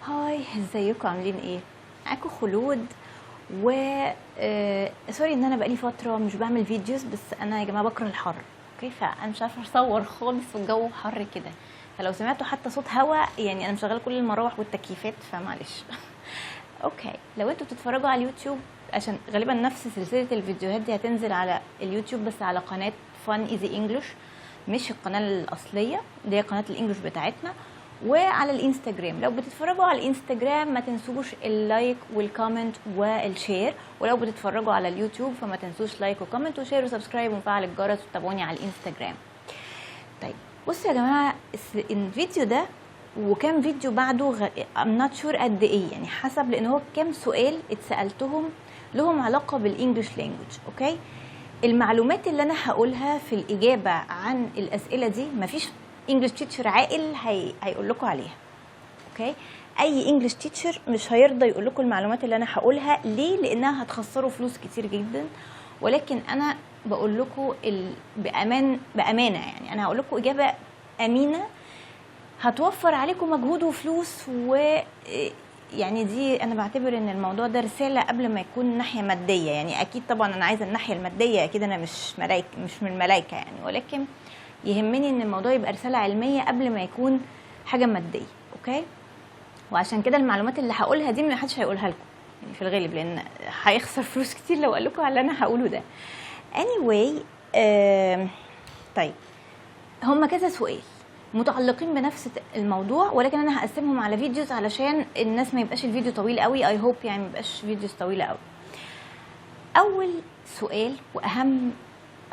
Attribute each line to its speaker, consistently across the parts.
Speaker 1: Hi، ازيكم؟ عاملين ايه؟ معاكم خلود و sorry ان انا بقالي فترة مش بعمل videos، بس انا يا جماعة بكره الحر، okay؟ فانا مش عارفه اصور خالص والجو حر كده، فلو سمعتوا حتى صوت هوا يعني انا مشغله كل المراوح والتكييفات، فمعلش. okay، لو انتوا بتتفرجوا على اليوتيوب، عشان غالبا نفس سلسلة الفيديوهات دي هتنزل على اليوتيوب بس على قناة Fun Easy English، مش القناة الاصلية اللي هي قناة ال English بتاعتنا، وعلى الانستجرام. لو بتتفرجوا على الانستجرام ما تنسوش ال like وال comment وال share، ولو بتتفرجوا على اليوتيوب فما تنسوش like و comment و share و subscribe ومفعل الجرس وتابعوني على الانستجرام. طيب، بصوا يا جماعه، الفيديو ده وكام فيديو بعده I'm not sure قد ايه يعني حسب، لان هو كام سؤال اتسالتهم لهم علاقة بال English language، okay؟ المعلومات اللي انا هقولها في الاجابة عن الاسئلة دي مفيش English teacher عاقل هيقول لكم عليها، okay؟ اي English teacher مش هيرضى يقول لكم المعلومات اللي انا هقولها. ليه؟ لانها هتخسروا فلوس كتير جدا. ولكن انا بقول لكم بامانه، يعني انا هقول لكم اجابه امينه هتوفر عليكم مجهود وفلوس، و يعني دي انا بعتبر ان الموضوع ده رسالة قبل ما يكون ناحية ماديه. يعني اكيد طبعا انا عايزه الناحية الماديه، اكيد انا مش ملايكه، مش من الملايكه يعني، ولكن يهمني ان الموضوع يبقى رسالة علمية قبل ما يكون حاجة ماديه، okay؟ وعشان كده المعلومات اللي هقولها دي ما حدش هيقولها لكم يعني في الغالب، لان هيخسر فلوس كتير لو قال لكم على اللي انا هقوله ده. anyway، طيب، هما كذا سؤال متعلقين بنفس الموضوع، ولكن انا هقسمهم على videos علشان الناس ما يبقاش الفيديو طويل قوي. I hope يعني ما يبقاش videos طويلة قوي. اول سؤال واهم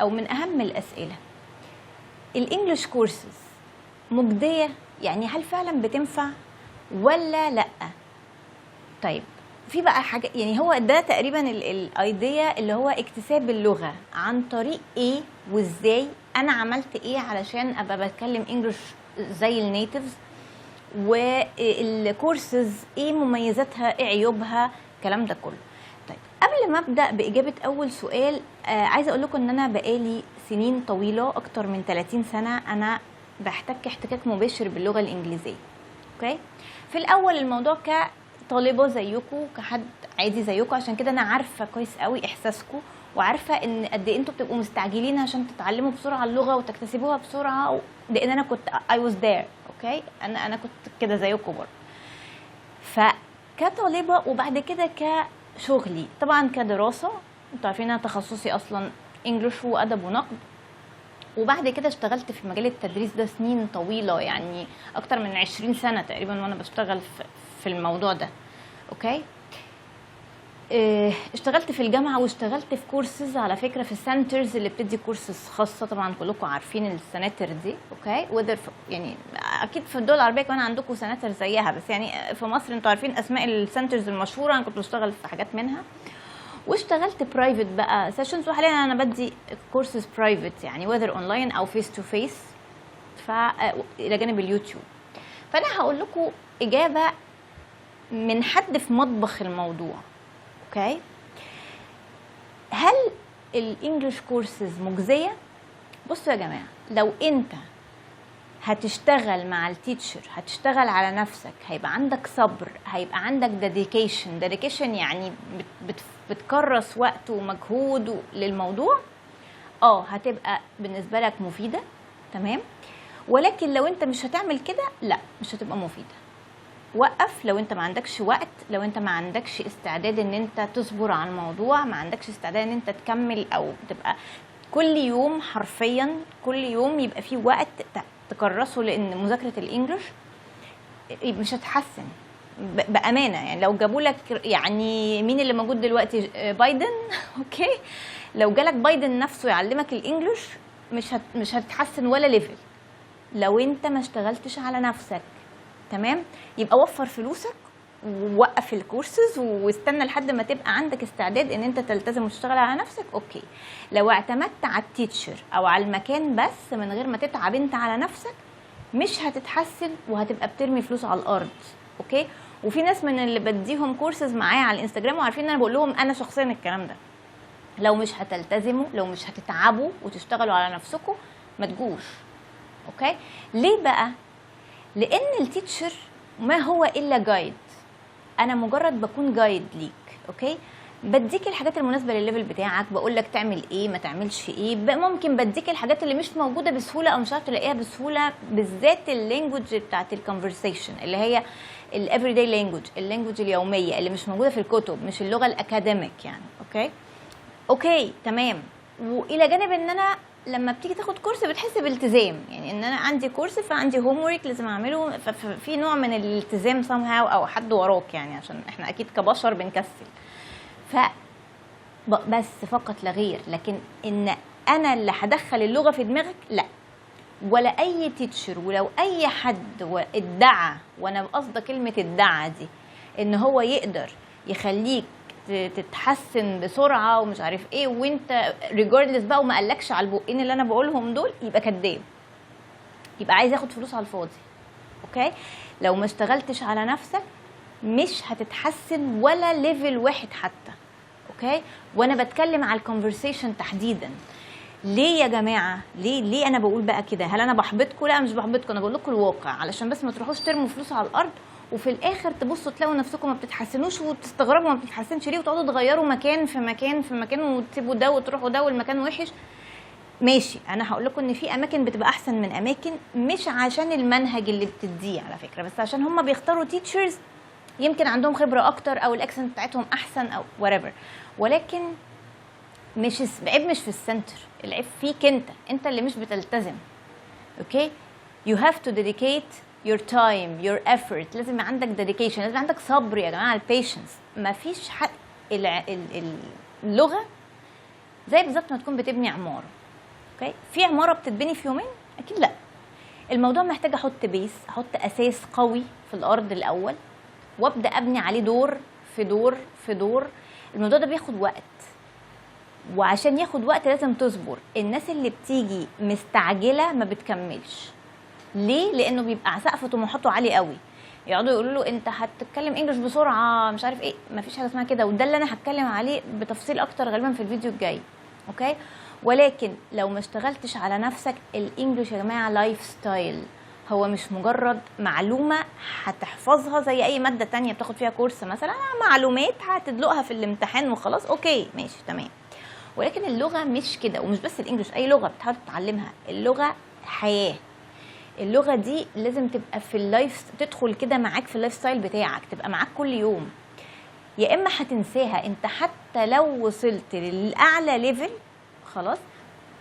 Speaker 1: او من اهم الاسئله: ال English courses مجديه؟ يعني هل فعلا بتنفع ولا لا؟ طيب، في بقى حاجه، يعني هو ده تقريبا ال idea اللي هو اكتساب اللغة عن طريق ايه وازاي، انا عملت ايه علشان ابقى بتكلم English زي ال natives، وال courses ايه مميزاتها، ايه عيوبها، الكلام ده كله. طيب، قبل ما ابدا باجابة اول سؤال، عايزه اقول لكم ان انا بقالي سنين طويله، اكتر من 30 سنه، انا بحتك احتكاك مباشر باللغة الانجليزيه، okay؟ في الاول الموضوع كطالبه زيكم، كحد عادي زيكم، عشان كده انا عارفه كويس قوي احساسكم، وعارفه ان قد ايه انتوا بتبقوا مستعجلين عشان تتعلموا بسرعة اللغة وتكتسبوها بسرعه، لان انا كنت I was there، okay؟ انا كنت كده زيكم برضه. فكطالبه وبعد كده كشغلي طبعا، كدراسه، انتوا عارفين انا تخصصي اصلا English وادب ونقد، وبعد كده اشتغلت في مجال التدريس ده سنين طويلة، يعني أكتر من 20 سنة تقريبا وأنا بشتغل في الموضوع ده، okay؟ اشتغلت في الجامعة واشتغلت في كورسز على فكرة، في ال centers اللي بتدي كورسز خاصة. طبعا كلكم عارفين السناتر دي، okay؟ whether يعني اكيد في الدول العربية كمان عندكم سناتر زيها، بس يعني في مصر انتوا عارفين اسماء ال centers المشهورة. انا كنت بشتغل في حاجات منها، واشتغلت private بقى sessions، وحاليا انا بدي courses private، يعني whether online او face to face، ف الى جانب اليوتيوب. فانا هقول لكم اجابه من حد في مطبخ الموضوع، okay؟ هل ال English courses مجزيه؟ بصوا يا جماعه، لو انت هتشتغل مع ال teacher، هتشتغل على نفسك، هيبقى عندك صبر، هيبقى عندك dedication، dedication يعني بت بت بتكرس وقت ومجهود للموضوع، هتبقى بالنسبة لك مفيده، تمام؟ ولكن لو انت مش هتعمل كده، لا، مش هتبقى مفيده. وقف لو انت ما عندكش وقت، لو انت ما عندكش استعداد ان انت تصبر على الموضوع، ما عندكش استعداد ان انت تكمل او تبقى كل يوم، حرفيا كل يوم يبقى في وقت تكرسه، لان مذاكرة ال English مش هتحسن بامانه. يعني لو جابوا لك، يعني مين اللي موجود دلوقتي؟ بايدن، okay؟ لو جالك بايدن نفسه يعلمك ال English مش هتتحسن ولا level لو انت ما اشتغلتش على نفسك، تمام؟ يبقى وفر فلوسك ووقف الكورسز واستنى لحد ما تبقى عندك استعداد ان انت تلتزم وتشتغل على نفسك، okay؟ لو اعتمدت على ال teacher او على المكان بس من غير ما تتعب انت على نفسك، مش هتتحسن وهتبقى بترمي فلوس على الارض، okay؟ وفي ناس من اللي بديهم كورسز معايا على الانستجرام وعارفين ان انا بقول لهم انا شخصيا الكلام ده: لو مش هتلتزموا، لو مش هتتعبوا وتشتغلوا على نفسكم، ما تجوش، okay؟ ليه بقى؟ لان ال teacher ما هو الا guide، انا مجرد بكون guide ليك، okay؟ بديك الحاجات المناسبة للل level بتاعك، بقول لك تعمل ايه ما تعملش ايه، ممكن بديك الحاجات اللي مش موجودة بسهولة او مش عارف تلاقيها بسهوله، بالذات ال language بتاعت ال conversation اللي هي ال everyday language، ال language اليومية اللي مش موجودة في الكتب، مش اللغة ال academic يعني. okay تمام. والى جانب ان انا لما بتيجي تاخد كورس بتحس بالتزام، يعني ان انا عندي كورس فعندي homework لازم اعمله، ففي نوع من الالتزام somehow او حد وراك يعني، عشان احنا اكيد كبشر بنكسل. بس فقط لا غير. لكن ان انا اللي هدخل اللغة في دماغك، لا، ولا اي teacher. ولو اي حد ادعى، وانا قصده كلمة ادعى دي، ان هو يقدر يخليك تتحسن بسرعة ومش عارف ايه، وانت regardless بقى وما قالكش على البقين اللي انا بقولهم دول، يبقى كداب، يبقى عايز ياخد فلوس على الفاضي. okay؟ لو ما اشتغلتش على نفسك مش هتتحسن ولا level واحد حتى. okay؟ وانا بتكلم على ال conversation تحديدا. ليه يا جماعة؟ ليه انا بقول بقى كده؟ هل انا بحبطكم؟ لا، مش بحبطكم، انا بقول لكم الواقع علشان بس ما تروحوش ترموا فلوس على الارض وفي الاخر تبصوا تلاقوا نفسكم ما بتتحسنوش وتستغربوا ما بتتحسنش ليه، وتقعدوا تغيروا مكان في مكان في مكان وتسيبوا ده وتروحوا ده والمكان وحش. ماشي، انا هقول لكم ان في اماكن بتبقى احسن من اماكن، مش عشان المنهج اللي بتديه على فكره، بس عشان هم بيختاروا teachers يمكن عندهم خبره اكتر او ال accent بتاعتهم احسن او whatever. ولكن مش العيب مش في ال center، العيب فيك انت، انت اللي مش بتلتزم. okay؟ you have to dedicate your time، your effort. لازم عندك dedication، لازم عندك صبر يا جماعه، ال patience. مفيش حق اللغة زي بالظبط ما تكون بتبني عماره. okay؟ في عمارة بتتبني في يومين؟ اكيد لا. الموضوع محتاج احط base، احط اساس قوي في الارض الاول وابدا ابني عليه دور في دور في دور. الموضوع ده بياخد وقت، وعشان ياخد وقت لازم تصبر. الناس اللي بتيجي مستعجلة ما بتكملش. ليه؟ لانه بيبقى سقف طموحاته عالي قوي، يقعدوا يقولوا له انت هتتكلم English بسرعه، مش عارف ايه. مفيش حاجة اسمها كده، وده اللي انا هتكلم عليه بتفصيل اكتر غالبا في الفيديو الجاي. okay؟ ولكن لو ما اشتغلتش على نفسك، ال English يا جماعة lifestyle، هو مش مجرد معلومة هتحفظها زي اي مادة تانية بتاخد فيها كورس مثلا، معلومات هتدلقها في الامتحان وخلاص. okay ماشي تمام. ولكن اللغة مش كده، ومش بس ال English، اي لغة بتحاول تتعلمها. اللغة حياه، اللغة دي لازم تبقى في ال life، تدخل كده معاك في ال lifestyle بتاعك، تبقى معاك كل يوم، يا اما هتنساها. انت حتى لو وصلت للاعلى level خلاص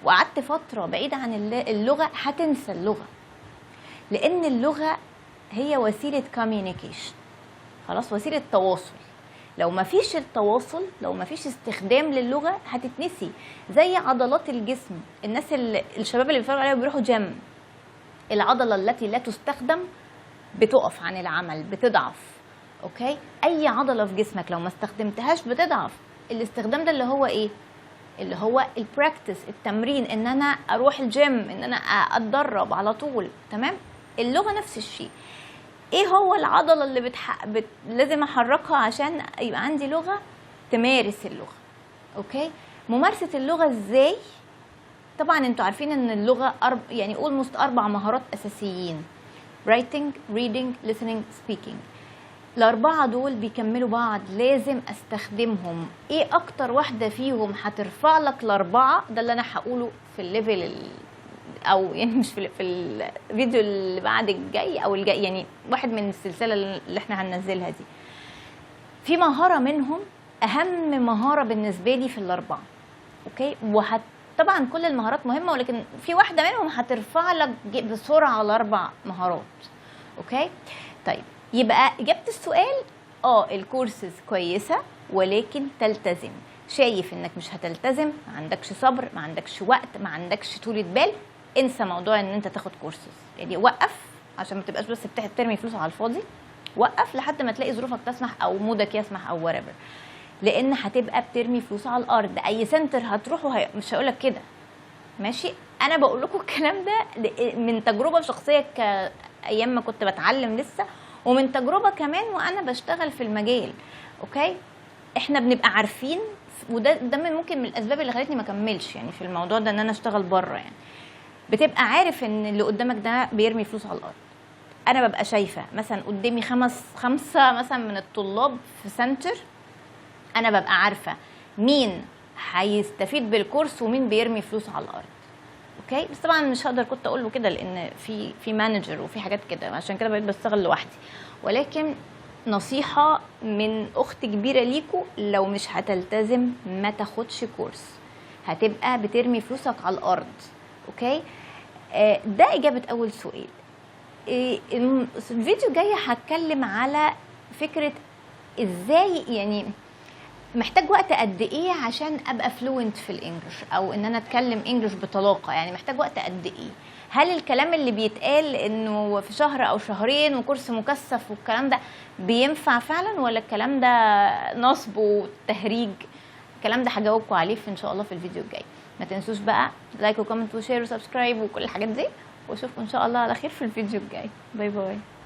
Speaker 1: وقعدت فترة بعيدة عن اللغه، هتنسى اللغه، لان اللغة هي وسيلة communication، خلاص، وسيلة تواصل. لو ما فيش التواصل، لو ما فيش استخدام للغه، هتتنسي زي عضلات الجسم. الناس اللي الشباب اللي بيتفرجوا عليها بيروحوا جيم، العضلة التي لا تستخدم بتقف عن العمل، بتضعف. okay؟ اي عضلة في جسمك لو ما استخدمتهاش بتضعف. الاستخدام ده اللي هو ايه؟ اللي هو ال practice، التمرين، ان انا اروح الجيم، ان انا اتدرب على طول. تمام؟ اللغة نفس الشيء. ايه هو العضلة اللي لازم احركها عشان يبقى عندي لغه؟ تمارس اللغه. okay؟ ممارسة اللغة ازاي؟ طبعا انتوا عارفين ان اللغة يعني almost اربع مهارات اساسيين: writing، reading، listening، speaking. الأربعة دول بيكملوا بعض، لازم أستخدمهم. إيه أكتر واحدة فيهم هترفع لك الأربعة؟ ده اللي أنا هقوله في ال level أو يعني مش في الفيديو اللي بعد الجاي أو الجاي، يعني واحد من السلسلة اللي احنا هننزلها دي. في مهارة منهم أهم مهارة بالنسبة لي في الأربعة. okay؟ طبعا كل المهارات مهمة، ولكن في واحدة منهم هترفع لك بسرعة الأربع مهارات. okay؟ طيب، يبقى إجابة السؤال الكورسز كويسة، ولكن تلتزم. شايف انك مش هتلتزم، ما عندكش صبر، ما عندكش وقت، ما عندكش طولة بال، انسى موضوع ان انت تاخد كورسز. يعني وقف عشان ما تبقاش بس بترمي فلوس على الفاضي. وقف لحد ما تلاقي ظروفك تسمح او مودك يسمح او whatever، لان هتبقى بترمي فلوس على الارض. اي center هتروحه مش هقولك كده، ماشي؟ انا بقول لكم الكلام ده من تجربه شخصية كايام ما كنت بتعلم لسه، ومن تجربه كمان وانا بشتغل في المجال. okay؟ احنا بنبقى عارفين، وده من ممكن من الاسباب اللي خلتني ما اكملش يعني في الموضوع ده، ان انا اشتغل بره. يعني بتبقى عارف ان اللي قدامك ده بيرمي فلوس على الارض. انا ببقى شايفه مثلا قدامي خمسة مثلا من الطلاب في center، انا ببقى عارفه مين هيستفيد بالكورس ومين بيرمي فلوس على الارض، okay؟ بس طبعا مش هقدر كنت اقول له كده، لان في manager وفي حاجات كده، عشان كده بقيت بشتغل لوحدي. ولكن نصيحة من اخت كبيرة ليكو، لو مش هتلتزم ما تاخدش كورس، هتبقى بترمي فلوسك على الارض، okay؟ ده اجابه اول سؤال. الفيديو الجاي هتكلم على فكرة ازاي، يعني محتاج وقت قد ايه عشان ابقى fluent في ال English، او ان انا اتكلم English بطلاقه، يعني محتاج وقت قد ايه؟ هل الكلام اللي بيتقال انه في شهر او شهرين وكورس مكثف والكلام ده بينفع فعلا، ولا الكلام ده نصب وتهريج؟ الكلام ده هجاوبكم عليه في ان شاء الله في الفيديو الجاي. ما تنسوش بقى like و comment و share و subscribe وكل الحاجات دي، واشوفكم ان شاء الله على خير في الفيديو الجاي. bye bye.